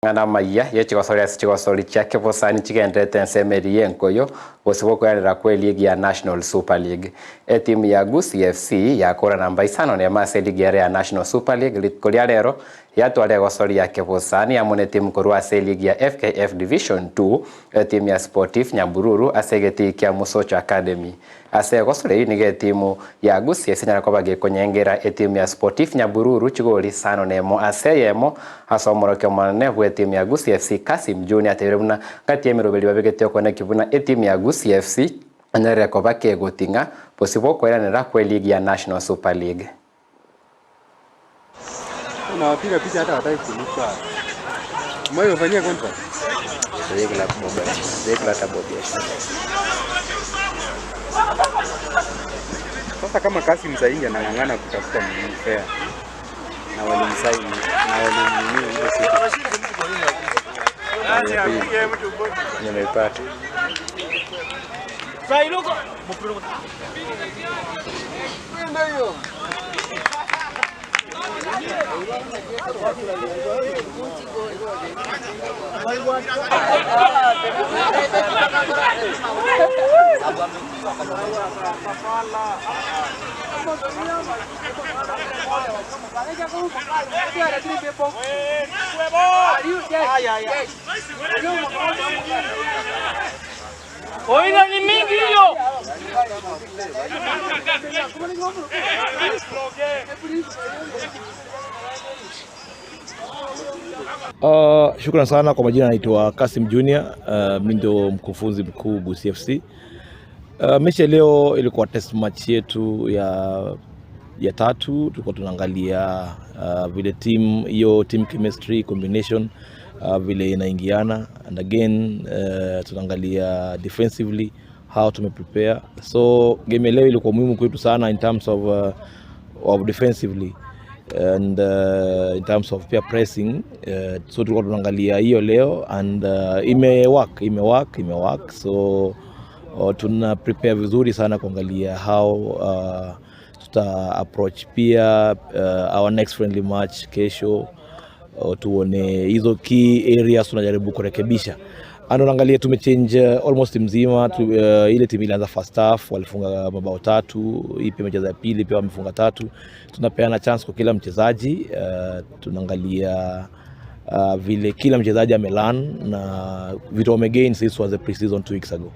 Amang'ana amayia ye chigosori ase chigosori chia kebosani chigendererete ensemo eria y'enkoyo gose gokoeranera kw'eligi ya National Super League. Etimu ya Gusii FC yakora namba isano nemo ase eligi ere ya National Super League rituko ria rero yatwara egosori ya kebosani amo netimu korwa ase eligi ya FKF Division 2 etimu ya Sportif Nyabururu ase egetii kia Musocho Academy. Ase egosori eyio nigo etimu ya Gusii FC enyare koba gekonyengera etimu ya Sportif Nyabururu chigoli isano nemo ase eyemo. Ase omorokia omonene bw'etimu ya Gusii FC Kassim Junior atebire buna gati y'emeroberi babegete okoneki buna etimu ya Gusii FC enyarire koba kegoting'a bosio bw'okoeranera kw'eligi ya National Super League. Unawapiga picha hata hawataki kulipa. Umewahi contract? Sasa kama Kasim Zaingi anang'ang'ana kutafuta nini fair na walimsaini na walimnini hiyo siku ya pili. Nimeipata. Oina ni mingi hiyo. Shukran sana kwa majina, naitwa Kasim Junior. Mimi ndio mkufunzi mkuu Gusii FC. Mechi ya leo ilikuwa test match yetu ya tatu. Tulikuwa tunaangalia vile team hiyo team chemistry combination vile inaingiana and again tunaangalia defensively how tumeprepare. So game ya leo ilikuwa muhimu kwetu sana in terms of defensively and in terms of pia pressing, so tulikuwa tunaangalia hiyo leo and imework imework imework so tuna prepare vizuri sana kuangalia how tuta approach pia our next friendly match kesho, tuone hizo key areas tunajaribu kurekebisha and unaangalia tumechange almost mzima ile timu ilianza first half walifunga mabao tatu, hii pia michezo ya pili pia wamefunga tatu. Tunapeana chance kwa kila mchezaji, tunaangalia vile kila mchezaji amelearn na vitu wamegain since was the pre-season 2 weeks ago.